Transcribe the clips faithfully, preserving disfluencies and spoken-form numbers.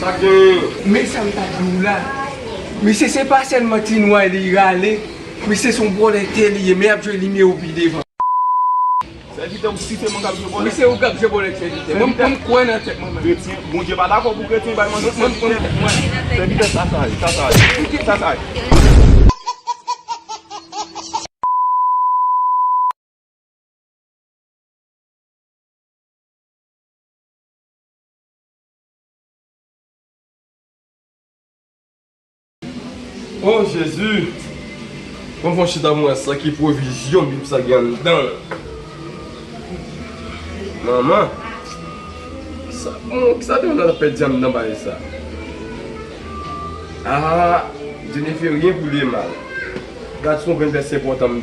Sa gen. Men sa m t ap di w la. Misye se pa sèlman Ti Nway li rale. Misye se yon vòlè tè li ye, men y ap jwe nimewo pi devan. Sèvitè, ou si se mwen k ap jwe vòlè? Wi, se ou k ap jwe vòlè, sèvitè. Mwen, mwen, m kwè nan tèt mwen menm. Kretyen, Bondye pa dakò pou kretyen bay manti sèvitè. Sèvitè, sa sa ye, sa sa ye. Sa sa ye. O Jezi, mwen fon chita mwen sa ki pwovizyon Bib sa gen anndan l. Manman, sa bon, kisa te yon nan pèdi anndan bagay sa? Ah, Dieu ne fait rien pour le mal. Gad se yon grenn vèsè enpòtan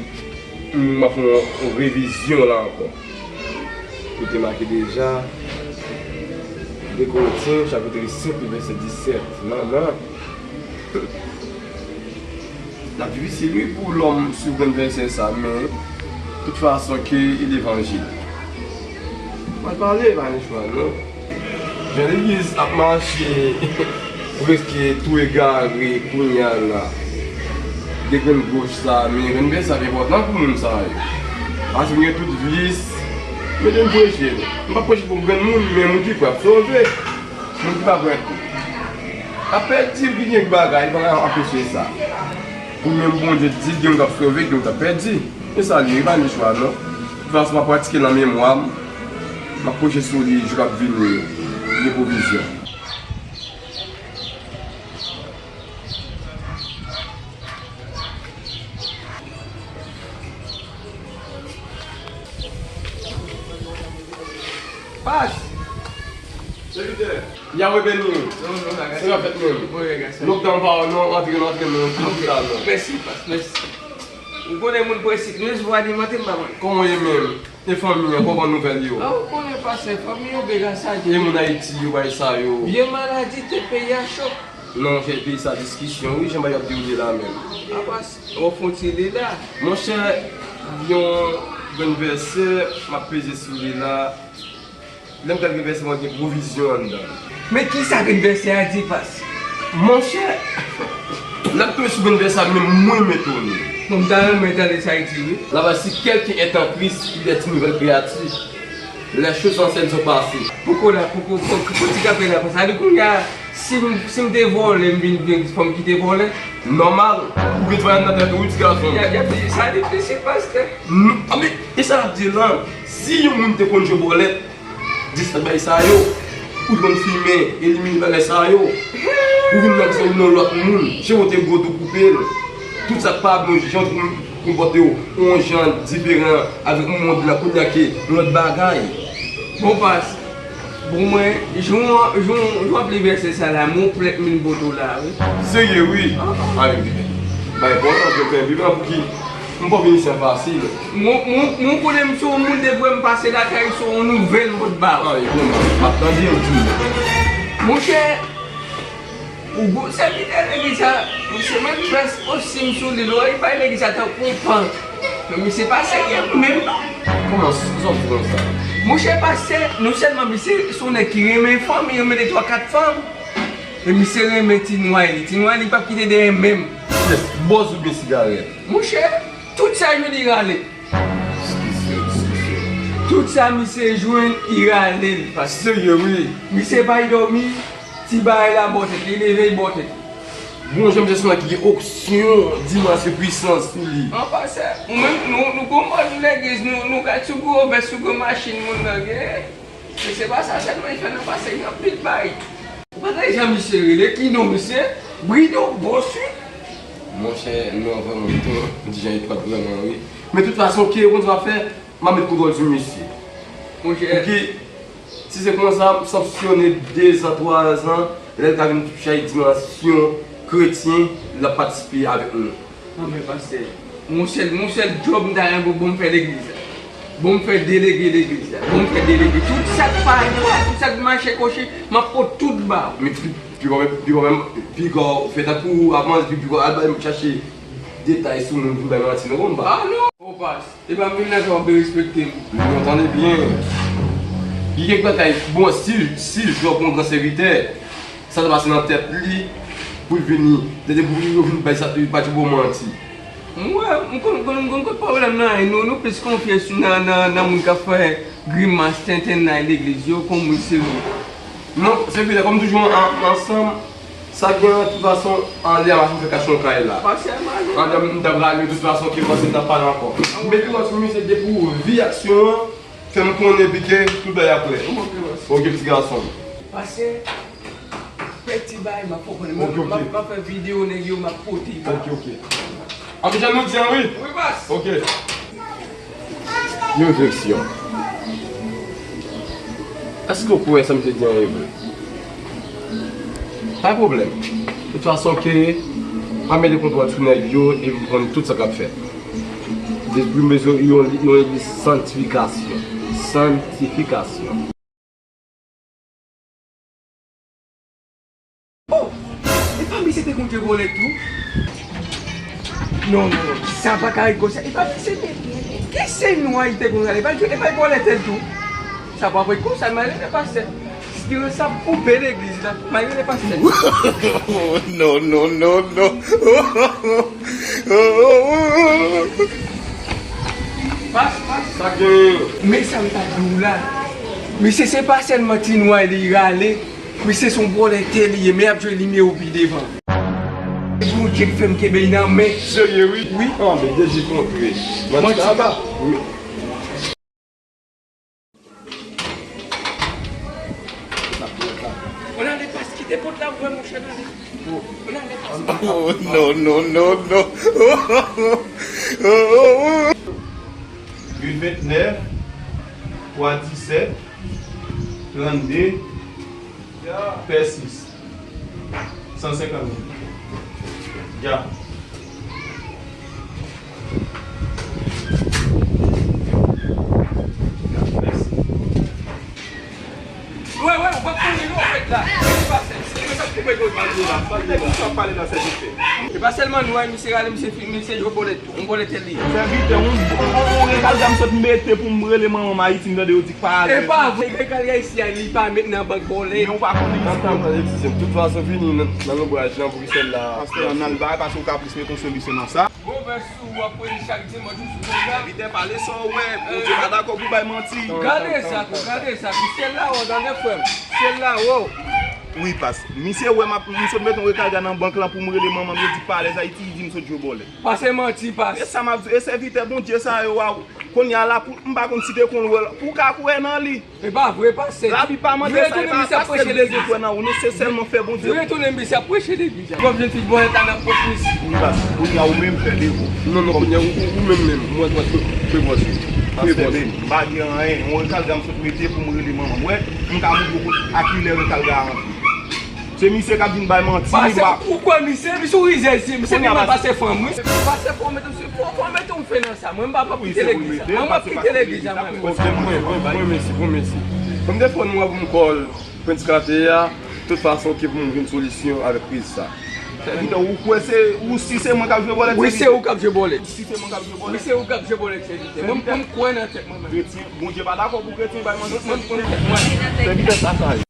m ap fè yon revizyon la ankò. Ou te make deja. De Korentyen, chapit senk, vèsè disèt. Manman. L ap difisil, wi, pou lòm swiv grenn vèsè sa, men tout fason ke e levanjil. Mal pale, pa gen chwa, non. Jan legliz ap mache, prèske tou egare kounye a la. De grenn goch sa, men grenn vèsè sa enpòtan pou moun sa yo. Paske nou gen tout vis, men de nou preche. M p ap preche pou grenn moun, men moun ki kwè ap sove. Moun ki pa kwè tou. Ap pèdi, ki gen bagay, pa ka anpeche sa. Pou menm Bondye di, gen moun k ap sove, gen moun k ap pèdi. E sa li ye, pa gen chwa, non. De tout fason, m ap pratike nan memwa m. M ap preche sou li jou k ap vini yo. Gen pwovizyon. Pas! Sèvitè! Yahweh beni w. Non, non, non. Sa k ap fèt menm? Lontan m pa wè w, non, antre, non, antre, non, tout sa, non. Mèsi, pas, mèsi. Ou konnen moun prese, nou jis pou alimante m pa mwen. Kòman w ye menm? E fanmi an, kòman nouvèl yo? Ah, ou konnen pastè, fanmi yo byen, gras a Dye. E moun Ayiti yo, bay sa yo? Vye maladi, tout peyi a cho. Non, monchè, peyi sa diskisyon, wi, jan bagay ap dewoule la menm. Ah, pas, w ap fon ti li la. Monchè, yon grenn vèsè, m ap peze sou li la. Lè m gad gen vèsè, mwen gen pwovizyon anndan l. Men kisa grenn vèsè a di, pas? Monchè, lè m tonbe sou grenn vèsè a, menm mwen m etone. Bon, m ta renmen tande sa l di, wi. L ap di, si quelqu'un est en Christ, il est une nouvelle créature. Les choses anciennes sont passées. Poko la, poko, poko, poko ti kanpe la, pas. Sa di kounye a, si m, si m te vòlè, m vin, vin, fò m kite vòlè? Nòmal, ou gen travay nan tèt ou, wi, ti gason. Y a, y a, sa difisil, pastè. Non, a, men, e sa l ap di lan, si yon moun te konn jwe bòlèt, Dispat bagay sa yo. Ou t konn fimen, elimine bagay sa yo. Ou vin nan kay yon lòt moun, cheve w te gwo, tou koupe l. Tout sa k pa bon, jan w te konn konpòte w, yon jan diferan avèk mond la kounye a ke yon lòt bagay. Bon, pas, bon, mwen, jan w, jan w, jan w ap li vèsè sa la, men yon plent m vin pote w la, wi. Serye, wi. Ah. Ay, bay bon, ann fè vivan pou ki M pa vin isi an fasil. Mwen, mwen, mwen konnen m se yon moun depi m pase lakay, se yon nouvèl m pot ba w. Ay, bon, m ap tande w di. Monchè, ou gwo sèvitè legliz sa, misye menm prèske osi m sou li, lè w bay legliz sa tankou yon pan. Men misye pa serye menm non. Kòman, sa w di konsa? Monchè, pastè, non sèlman misye se yon nèg ki renmen fanmi, renmen de twa kat fanm, men misye renmen ti nway li. Ti nway li p ap kite dèyè menm. Yes, bòz oubyen sigarèt? Monchè, tout sa jwenn li rale. Diskisyon, diskisyon. Tout sa misye jwenn, li rale l, pastè. Serye, wi. Misye pa dòmi, ti bagay la bò tèt, li leve, li bò tèt. Bon, jan misye se yon nèg ki gen onksyon, dimansyon, pwisans sou li. An pastè, ou menm, nou, nou gon mòd legliz, nou, nou gad sou gwo vès, sou gwo machin moun nan gen. Men se pa sa sèlman, li fè nan pase gen anpil bay. Ou pa tande jan misye rele, ki non misye? Brido Bòs wi. Monchè, non, vrèman, tou, di jan etrwat vrèman, wi. Men tout fason, ke Bondye va fè, m a met kontwòl sou misye. Monchè. Pouki, si se konsa, m sanksyone dezan, twazan, lè l ka vin touche ak dimansyon kretyen, l ap patisipe avèk nou. Non, men pastè, mon sèl, mon sèl djòb m ta renmen pou bon m fè legliz la. Bon m fè delege legliz la. Bon m fè delege. Tout sa k pa dwat, tout sa k mache koche, m ap pot tout ba w. Men pi, pi kò, pi kò menm, pi kò fè tankou avanse, pi, pi kò al bay chache detay sou moun pou bay manti non, bon m pa. Ah non! O pas, e pa m vin la ke w ap derespekte m. Non, tande byen. Gen kèk bagay, bon, si, si Jòb yon gran sèvitè, Sa ta pase nan tèt li pou l vini. Tande pou yo vin bay sa, li pa tchoubo manti. Mwen, m konn, m konn, m konn kot pwoblèm nan, e nou, nou plis konfye sou nan, nan, nan moun k ap fè grimas tenten nan legliz yo, kon moun serye. Non, se vre, kòm toujou an, ansanm, sa gen an tout fason, ale a machin fè kach nan kay la. Pase a machin. An, m t ap rale tout fason ke pase m t ap pale ankò. Men pi lòt misye depi ou vi aksyon an, fè m konnen pi ke tout bagay ap klè. Ok, pase. Ok, ti gason. Pase. Fè ti bagay, m ap konprann. Ok, ok. M ap, m ap fè videyo nèg yo, m ap pote ba. Ok, ok. An jan nou di an, wi. Wi, bas. Ok. Yon direksyon. Èske w kwè sa m te di an e vre? Pa gen pwoblèm. De tout fason ke m ap mete kontwòl sou nèg yo e m konn tout sa k ap fèt. Depi m bezwen yon, yon legliz santifikasyon. Santifikasyon. Oh! E pa misye te konn jwe bòlèt tou? Non, non, non, sa pa ka ret konsa. E pa misye te, ki se nwa li te konn rale? E pa, e pa vòlè tèt tou? Sa pa ret konsa, m a rele pastè. Si te sa koupe legliz la, m a rele pastè. Non, non, non, non. Pas, pas. Sa gen. Men sa m ta di w la. Misye se pa sèlman ti nwa li rale. Misye se yon vòlè tè li ye, men ap jwe nimewo pi devan. Bondye k fè m kenbe l nan men. Serye, wi? Wi. An, men Jezi kontre. Manti. Manti. Wi. On ale pas, kite pòt la ouvè, monchè, ale. On ale pas. Oh, non, non, non, non. Uit vennèf, twa disèt, trannde, pèsis. San senkant mil. Dja. Mèsi. Wè, wè, ou p ap konnen non, fèt la. Ki pase? Ki sa k koupe gòj misye la? Pale la, pale la, sèvitè. E pa sèlman nou, misye rale, misye fin, misye jwe bòlèt. M konnen tèt li. Sèvitè, on, on, on rekal gam sot mete pou m rele manman m Ayiti, m tande yo di k pa alèz. E pa vre, rekal Ayiti a, li pa met nan bank bòlèt. Men ou pa konnen. Tantan, egzije m tout fason vini nan, nan lonbraj lan pou ki sèl la. Pastè, ann al bay, paske ou ka plis met yon solisyon nan sa. Bon, vès sou, w ap predi chak dimanch ou sou program. Sèvitè, pale sa w wè. Bondye pa dakò pou bay manti. Gade sa tou, gade sa tou. Syèl la wo, tande frè m. Syèl la wo. Wi, pas. Misye wè m ap, m sot met yon rekal gam nan bank lan pou m rele manman m, yo di k pa alèz Ayiti, li di m sot jwe bòlèt. Pase manti, pas. E sa m ap di, e sèvitè Bondye sa yo a, kounye a la, pou, m pa konn si te konn wè l, pou w ka kwè nan li. E pa vre, pastè. Labib pa mande sa, e pa pastè ki bezwen kwè nan ou, non, se sèlman fè Bondye. Retounen misye ap preche legliz la. Kòm jèn fi bòlèt la nan pòt misye. Wi, pas, kounye a ou menm fè devan. Non, non, kounye a ou, ou, ou menm menm, mwen, mwen, mwen, mwen, mwen, pastè, men, m pa gen anyen, yon rekal gam sot mete pou m rele manman m. Wè, m ka montre w kot a kilè rekal gam antre. Se misye k ap vin bay manti, li pa. Pastè, ou kwè misye, misye ou rizèz, misye vin pase fanm, wi. Pastè, fò w mete, fò, fò w mete yon fen nan sa. Mwen, m pa, p ap kite legliz la. Mwen, m ap kite legliz la, mwen menm. Ok, bon, bon, bon, mèsi, bon, mèsi. Kòm de fwa nou ap m kòl Prince Kate a, tout fason ki pou m jwenn solisyon avèk kriz sa. Sèvitè, ou kwè se, ou si se mwen k ap jwe bòlèt, sèvitè? Wi, se ou k ap jwe bòlèt. Si se mwen k ap jwe bòlèt? Wi, se ou k ap jwe bòlèt, sèvitè. Mwen, mwen, m kwè nan tèt mwen menm. Kretyen, Bondye pa dakò pou kretyen bay manti. Mwen, mwen, mwen, mwen. Sèvitè, sa sa ye.